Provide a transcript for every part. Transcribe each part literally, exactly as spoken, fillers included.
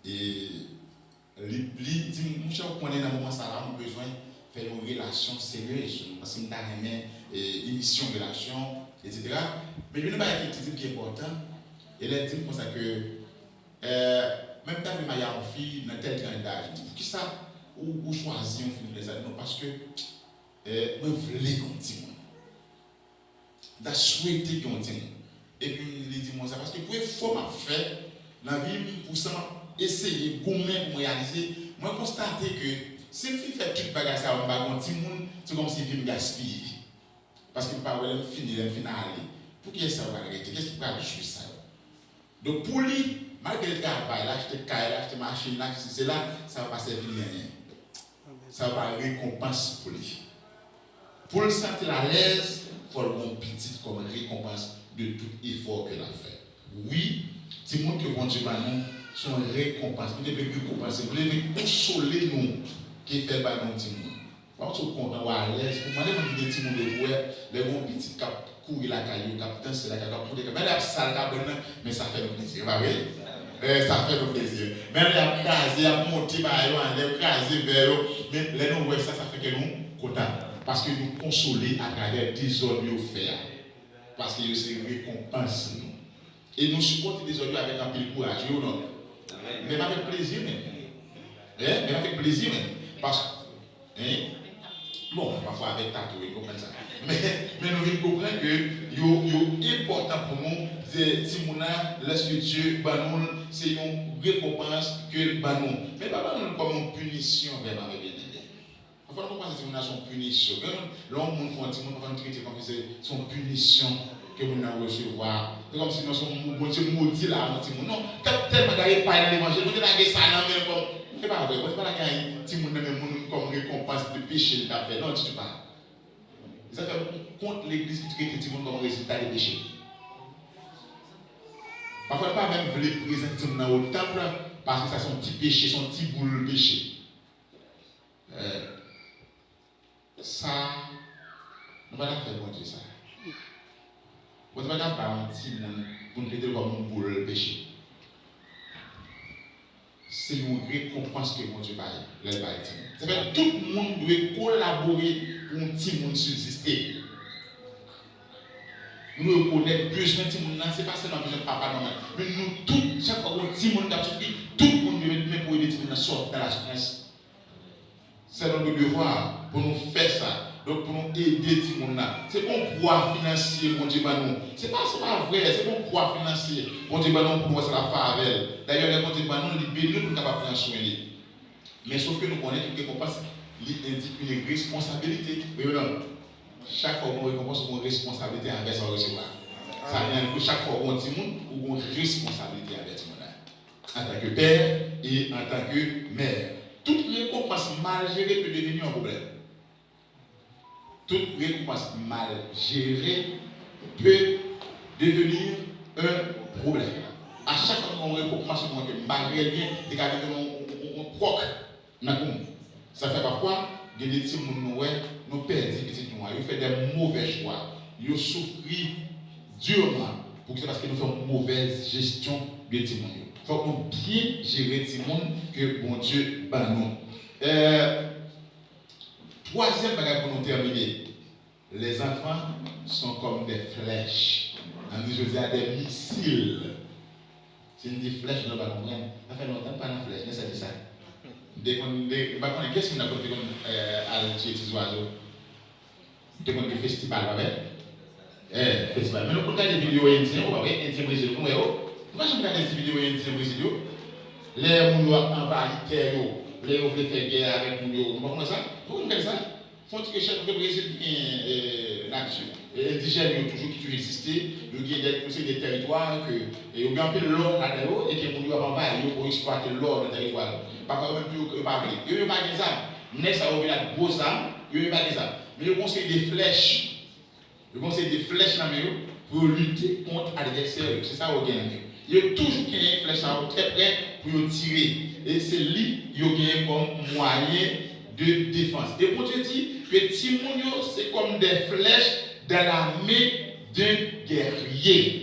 E li, li di m, monchè, ou konnen nan moman sa la, mwen bezwen fè yon relasyon seryez, paske m ta renmen e, inisye yon relasyon, etsetera. Men youn nan bagay ki te di m ki enpòtan, e lè l di m konsa ke e, men m ta vle marye a yon fi nan tèl tranch daj. M di, poukisa ou, ou chwazi yon fi nan tèl sa? Non, paske e, mwen vle gen yon timoun. M ta swete gen yon timoun. Epi li di mwen sa, paske pou efò m ap fè nan vi m, pou sa m ap eseye goumen pou m reyalize, mwen konstate ke si m fin fè tout bagay sa yo, m pa gen yon timoun, se kòmsi vi m gaspiye. Paske m pa wè lè m fini, lè m fin ale. Pou kiyès sa yo pral rete? Kiyès ki pral jwi sa yo? Donk, pou li, malgre l travay, l achte kay, l achte machin, l achte sesi, sela, sa yo pa sèvi li anyen. Sa yo pa rekonpans pou li. Pou l santi l alèz, fò l gen yon pitit kòm rekonpans de tout efò ke l ap fè. Wi, timoun ke Bondye ban nou, se yon rekonpans. Bondye vle rekonpanse nou, Bondye vle konsole nou ke fè l ban nou timoun. Panse w kontan, w alèz. Pou mande moun ki gen timoun yo pou wè, lè gen yon pitit k ap kouri lakay yo, k ap danse lakay yo, k ap pote, men lè y ap sal kabann nan, men sa fè nou plezi, pa vre? Eh, sa fè nou plezi. Men lè y ap kraze, y ap monte bagay yo anlè, yo kraze vè yo, men lè nou wè sa, sa fè kè nou kontan. Paske nou konsole atravè dezòd yo fè a. Paske yo se rekonpans nou. E nou sipòte dezòd yo avèk anpil kouraj, wi ou non? Men avèk plezi menm. Eh, men avèk plezi menm. Paske, hein? Bon, pafwa avèk tato, wi, konprann sa. Men, men nou vin konprann ke yo, yo enpòtan pou nou, se timoun nan, lèske Dye ban nou l, se yon rekonpans ke l ban nou. Men pa ban nou l kòm yon pinisyon, vrèman, men byeneme. Pafwa nou konn panse timoun nan se yon pinisyon. Gen moun, lè yon moun fè yon timoun, pafwa nou trete l kòmsi se, se yon pinisyon ke moun nan resevwa. Se kòmsi non, se yon mo-, Bondye modi la yon timoun. Non, tèl, tèlman gen epay nan levanjil, Bondye lage sa nan men l kòm. Se pa vre, Bondye pa lage anyen timoun nan men moun kòm rekonpans de peche li t ap fè. Non, ditou pa. Sa fè kont legliz ki trete timoun kòm rezilta de peche. Pafwa, nou pa menm vle prezante timoun nan o tanp, paske sa se yon ti peche, se yon ti boul peche. Eh, sa, nou pa ta fè Bondye sa. Bondye pa ta bay yon timoun pou n trete l kòm yon boul peche. Se yon rekonpans ke Bondye bay lè l bay timoun. Sa fè tout moun dwe kolabore pou yon timoun sibziste. Nou rekonèt bezwen timoun nan, se pa sèlman bezwen papa, manman, men nou tout, chak fwa gen yon timoun k ap soufri, tout moun dwe met men pou ede timoun nan sòti nan la soufrans. Se nan nou devwa pou nou fè sa. Donk, pou nou ede timoun nan. Se pa yon pwa finansye Bondye ban nou. Se pa, se pa vre, se pa yon pwa finansye Bondye ban nou pou nou wè sa l ap fè avè l. Dayè, lè Bondye ban nou l, li beni nou pou nou kapab pran swen li. Men sof ke nou konnen tout rekonpans, li endike yon responsabilite. Wi ou non? Chak fwa ou gen yon rekonpans, ou gen yon responsabilite anvè sa ou resevwa. Sa vle di, chak fwa ou gen yon timoun, ou gen yon responsabilite anvè timoun nan. Antanke pè e antanke mè. Tout rekonpans mal jere pe deveni yon pwoblèm. Tout rekonpans mal jere pe deveni yon pwoblèm. A chak fwa nou gen yon rekonpans, nou wè ke m pa jere l byen, li ka vin yon, yon, yon, yon kwòk nan kou m. Sa fè pafwa, gen de timoun nou wè, nou pèdi pitit nou an. Yo fè de movè chwa. Yo soufri diman. Poukisa? Paske nou fè yon movèz jesyon de timoun yo. Fòk nou byen jere timoun ke Bondye ban nou. Eh, twazyèm bagay pou nou tèmine. Les enfants sont comme des flèches. Ann di jodi a, des missiles. Si n di flèch, nou pa konprann. Sa fè lontan m pa nan flèch, men sa di sa. M te konn, m te, m pa konnen kiyès moun nan kote te konn, eh, al tiye ti zwazo. M te konn gen festival, pa vre? Eh, festival. Men nou konn gade videyo endyen yo, pa vre? Endyen Brezil, nou wè yo. Nou pa janm gade ti videyo endyen Brezil yo? Lè moun yo ap anvayi tè yo, lè yo vle fè gè avèk moun yo, nou pa konn wè sa? Nou konn gade sa? Fè yon ti rechèch, paske Brezil gen, eh, nati, eh, endijèn yo toujou ki toujou egziste, yo gen de, yon seri de tèritwa ke, eh, yo gen anpil lò ladan yo, e ke moun yo ap anvayi yo pou eksplwate lò nan tèritwa yo. Pafwa yo menm tou yo, yo pa vle. Yo, yo pa gen zam. Nèg sa yo vin ak gwo zam, yo, yo pa gen zam. Men yo gen yon seri de flèch. Yo gen yon seri de flèch nan men yo pou yo lite kont advèsè yo. Se sa yo gen nan men yo. Yo toujou genyen flèch sa yo trè prè pou yo tire. E se li yo genyen kòm mwayen de defans. E Bondye di ke timoun yo se kòm de flèch dans la main d'un guerrier.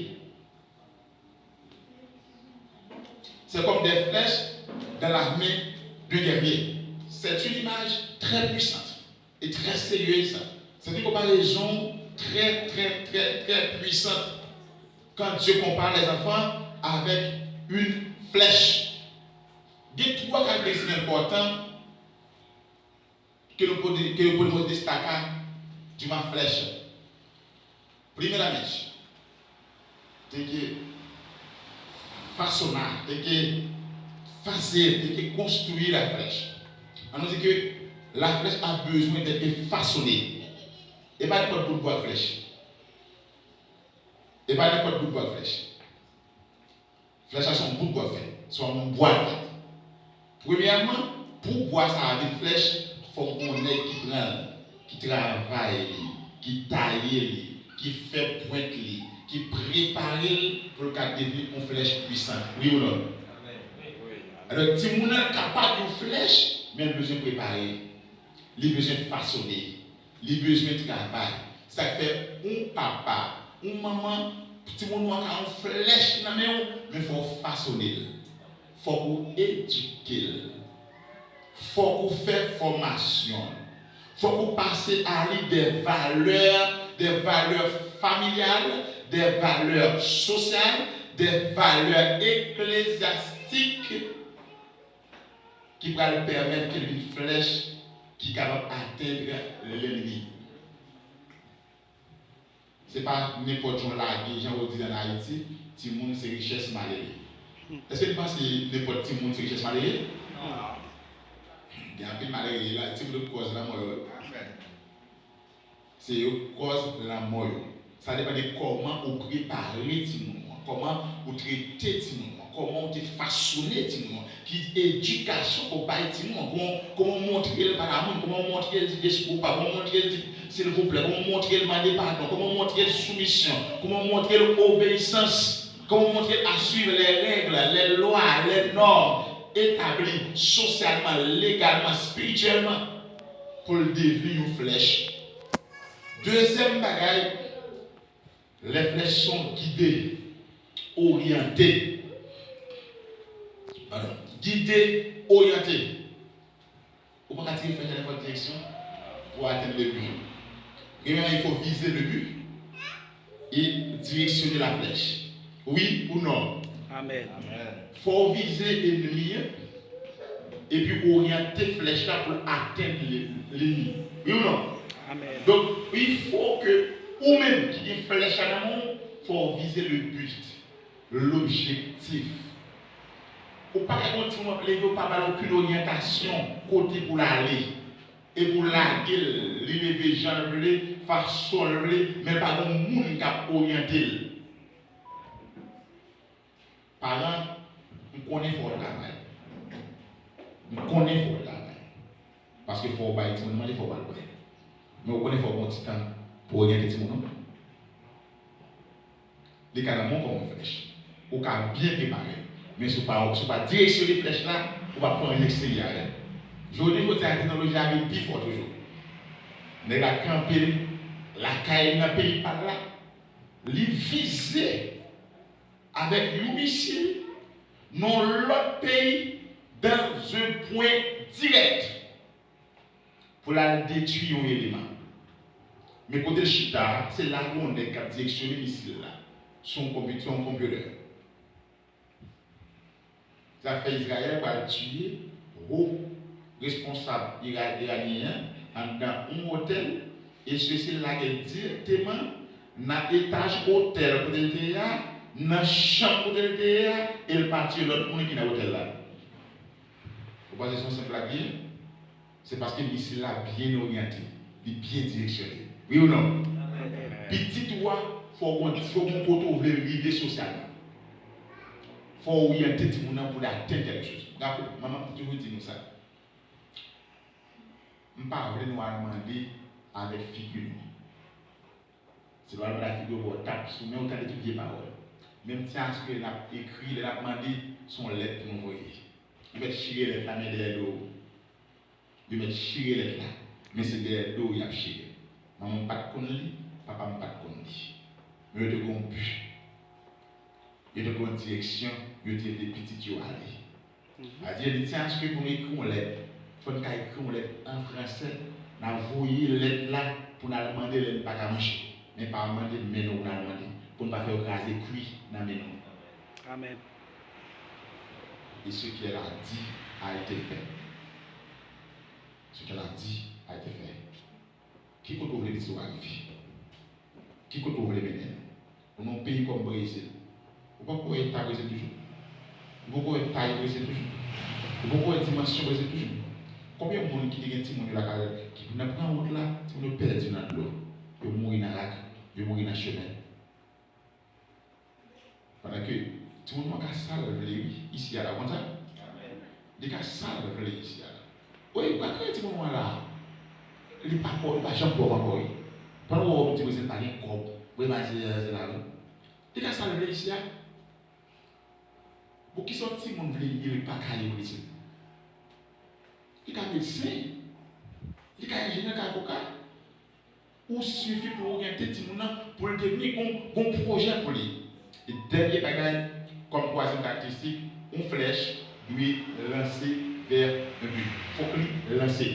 C'est comme des flèches dans la main d'un guerrier. C'est une image très puissante et très sérieuse. C'est une comparaison très, très, très, très puissante quand Dieu compare les enfants avec une flèche. Il y a trois caractéristiques importantes que nous podemos, que nous podemos destacar de uma flecha. Primeiramente, tem que façonar, tem que fazer, tem que construir a flecha. A nou di ke la flèch a bezwen d'être façonnée. E pa nenpòt bout bwa flèch. E pa nenpòt bout bwa flèch. Flèch la se yon bout bwa fè, se yon bwa l fèt. Premyèman, pou bwa sa a vin flèch, fòk gon nèg ki pran l, ki travay li, ki taye li, ki fè pwent li, ki prepare l pou l ka devni yon flèch pwisan. Wi ou non? Alò, timoun nan kapab yon flèch, men l bezwen prepare. Li bezwen fasone. Li bezwen travay. Sa k fè yon papa, yon manman, timoun ou an ka yon flèch nan men w, men fò w fasone l. Fòk ou edike l. Fòk ou fè fòmasyon l. Fòk ou pase a li des valeurs, des valeurs familiales, des valeurs sociales, des valeurs ecclésiastiques ki pral pèmèt ke l vin flèch ki kapab atenn lènmi. Se pa nenpòt jan w lage, jan yo di ann Ayiti, timoun se richès malere. Èske n panse nenpòt timoun se richès malere? Non. Gen anpil malere la, timoun yo k kòz lanmò yo. Se yo k kòz lanmò yo. Sa depann de kòman ou prepare timoun ou an, kòman ou trete timoun ou an, kòman ou te fasone timoun ou an, ki edikasyon ke w bay timoun ou an, kòman, kòman w montre l pa lamoun, kòman w montre l di deskulpa, kòman w montre l di silvouplè, kòman w montre l mande padon, kòman w montre l soumisyon, kòman w montre l obeyisans, kòman w montre l à suivre les règles, les lois, les normes établies socialement, légalement, spirituellement, pou l devni yon flèch. Dezyèm bagay, les flèches sont guidées, orientées. Padon, guidées, orientées. Ou pa ka tire flèch nan nenpòt direksyon pou atenn le but. Premyèman, il faut viser le but et directionner la flèche. Wi ou non? Amèn. Fò w vize ènmi an, epi oryante flèch la pou l atenn li, li. Wi ou non? Amèn. Donk, il faut que ou menm ki gen flèch la nan men w, fò w vize le but, l'objectif. Ou pa ka gen yon timoun w ap leve, ou pa ba l okenn oryantasyon kote pou l ale. Epi w lage l, li leve jan l vle, fason l vle, men pa gen moun k ap oryante l. Paran, m konnen fò w travay. M konnen fò w travay. Paske fò w bay timoun manje, fò w ba l bwè. Men ou konnen fò w gen yon ti tan pou w oryante timoun ou. Li ka nan men w kòm yon flèch. Ou ka byen prepare l. Men si w pa, si w pa direksyone flèch la, ou p ap fè anyen serye avè l. Jodi, jodi a, teknoloji a vin pi fò toujou. Nèg la kanpe lakay li nan peyi pa l la. Li vize avèk yon misil nan yon lòt peyi dans un point direct pou l al detwi yon eleman. Men kote l chita a, se la gen yon nèg k ap direksyone misil la sou yon konpi-, sou yon konpitè. Sa fè Izrayèl pral tiye wo responsab ira-, iranyen an anndan yon otèl e sou eseye lage l dirèkteman nan etaj otèl kote l te ye a, nan chanm kote l te ye a, e l pa tiye lòt moun ki nan otèl la. Ou panse se yon senp blague li ye? Se paske misil la byen oryante, li byen direksyone. Wi ou non? Pitit ou a, fò w konn, fò w konn kote w vle l rive sosyalman. Fò w oryante timoun nan pou l atenn kèlke choz. Raple, manman m toujou di nou sa. M pa vle nou al mande avèk figi nou. Si nou al mande avèk figi nou, w tap sou men, ou tande tout vye pawòl. Menm ti aspè n ap ekri, lè n ap mande, se yon lèt pou nou voye. Yo mèt chire lèt la, men dèyè do w. Yo mèt chire lèt la, men se dèyè do w y ap chire. Manman m pa t konn li, papa m pa t konn li. Men yo te gen yon bi. Yo te gen yon direksyon yo te vle pitit yo ale. Sa vle di, li di, se aske pou n ekri yon lèt, fò n ka ekri yon lèt an fransè, n a voye lèt la pou n al mande lè n pa ka manje. Men pa mande men nou pou n al mande, pou n pa fè yo kraze kwi nan men nou. Amèn. Et ce qu'elle a dit a été fait. Ce qu'elle a dit a été fait. Ki kote w vle misyon arive? Ki kote w vle mennen l? Ou nan yon peyi kòm Brezil. Ou poko wè eta Brezil toujou? Ou poko wè tay Brezil toujou? Ou poko wè dimansyon Brezil toujou? Konbyen moun ki te gen timoun yo lakay yo ki nan pran wout la, timoun yo pèdi nan dlo, yo mouri nan rak, yo mouri nan chemen? Pandan ke timoun nou an ka sa l vle wi, isi a la, ou konn sa? Li ka sa l vle isi a la. Wi, ou ka kreye timoun ou an la. Li pa pòv, li pa janm pòv ankò wi. Pandan w wè w di Brezil pa gen kòb, wi, imajine se la wi. Li ka sa l vle isi a. Poukisa yon timoun vle ye li pa ka ye Brezil? Li ka medsen, li ka enjenyè, li ka avoka. Ou sifi pou oryante timoun nan pou l devni gon, gon pwojè pou li. E dènye bagay, kòm twazyèm karakteristik, yon flèch dwe lanse vè yon bi. Fòk li lanse.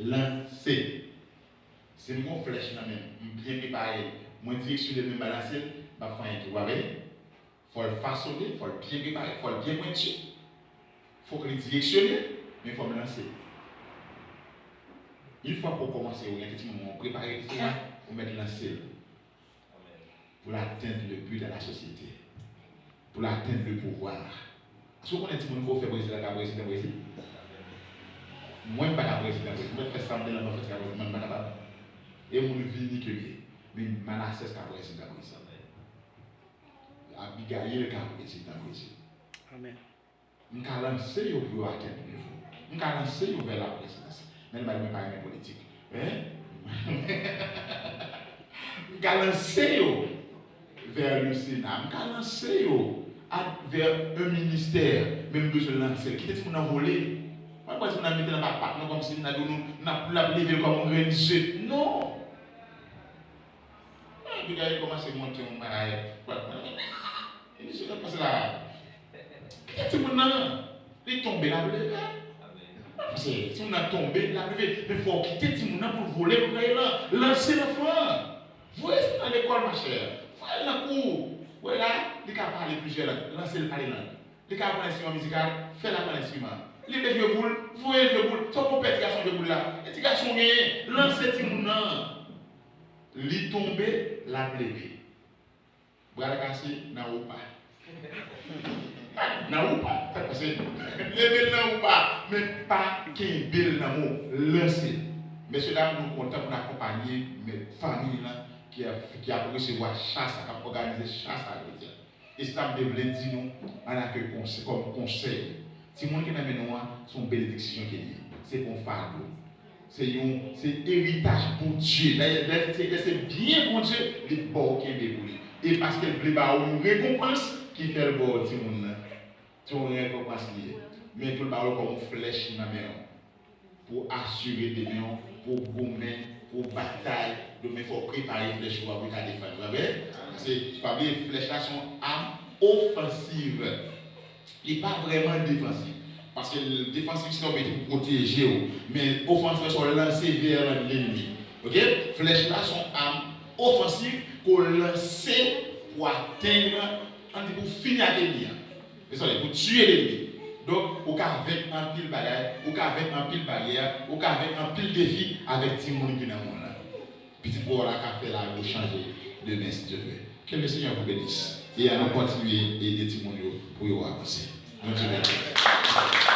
Lanse. Si m gon flèch nan men m, m byen prepare l, mwen direksyone l, men m pa lanse l, m p ap fè anyen tou, pa vre? Fò l fasone, fò l byen prepare, fò l byen pwenti. Fòk li direksyone, men fò m lanse l. Yon fwa ke w kòmanse oryante timoun nan, w prepare l, ou mèt lanse l. Pour atteindre le but dans la société. Pour atteindre le pouvoir. Èske w konnen timoun ke w fè prezidan ka prezidan Brezil? Mwen, m pa ka prezidan Brezil. Mwen, fè sa m te nan mwen fè ka prezidan, mwen, m pa kapab. E moun vini ke m ye. Men Manasès ka prezidan Brezil. Abigayil ka prezidan Brezil. Amèn. M ka lanse yo pou yo atenn nivo. M ka lanse yo vè laprezidans. Men li pa di mwen pa renmen politik. Hein? M ka lanse yo vè le Sena. M ka lanse yo a, vè un ministè. Men m bezwen lanse l. Kite timoun nan vole. Mwen pran timoun nan mete nan bakpak nou kòmsi m nan di nou n ap, l ap leve l kòm yon grenn je. Non! Epi gade kòmanse monte yon bagay. Misye t ap pase la. Kite timoun nan. Li tonbe, l ap leve. Paske timoun nan tonbe, l ap leve. Men fò w kite timoun nan pou l vole, pou l gaye lan. Lanse lanfan. Voye timoun nan lekòl, machè. Voye l nan kou. Voye la, li ka pale plizyè lang. Lanse l pale lang. Li ka aprann enstriman mizikal, fè l aprann enstriman. Li vle jwe boul, voye l jwe boul. Sa w konpè ti gason jwe boul la? E ti gason w genyen, lanse timoun nan. Li tonbe, l ap leve. Bra l kase, nan ou pa. Nan ou pa. Sa k pase? Leve l nan ou pa. Men pa kenbe l nan men w. Lanse l. Mesye dam, nou kontan pou n akonpanye fanmi lan ki ap, ki ap resevwa cha sa, k ap òganize cha sa jodi a. E sa m te vle di nou, antanke konsè-, kòm konsèy, timoun ki nan men nou an, se yon benediksyon ke l ye. Se pa yon fado. Se yon, se eritaj Bondye. Dayè, lè se, lè se byen Bondye, li ba w kenbe pou li. E paske l vle ba w yon rekonpans ki fè l ba w timoun nan. Se yon rekonpans li ye. Men tou l ba w l kòm yon flèch nan men w. Pou asire demen w, pou goumen, pou batay, demen fò w prepare flèch ou a pou l ka defann ou, pa vre? Paske, pa bliye, flèch la se yon am ofansiv. Li pa vrèman defansif. Paske defansif se yon mete pou pwoteje w, men ofansif se yon lanse vè lènmi. Oke? Flèch la se yon am ofansiv ke w lanse pou atenn, ann di pou fini ak ènmi an. Dezole, pou tiye lènmi. Donk, ou ka venk anpil bagay, ou ka venk anpil baryè, ou ka venk anpil defi avèk timoun ki nan men w lan. Pitit pa w la ka fè lavi w chanje demen, si Dye vle. Ke le Seigneur vous bénisse. E ann nou kontinye ede timoun yo pou yo avanse. Bondye beni.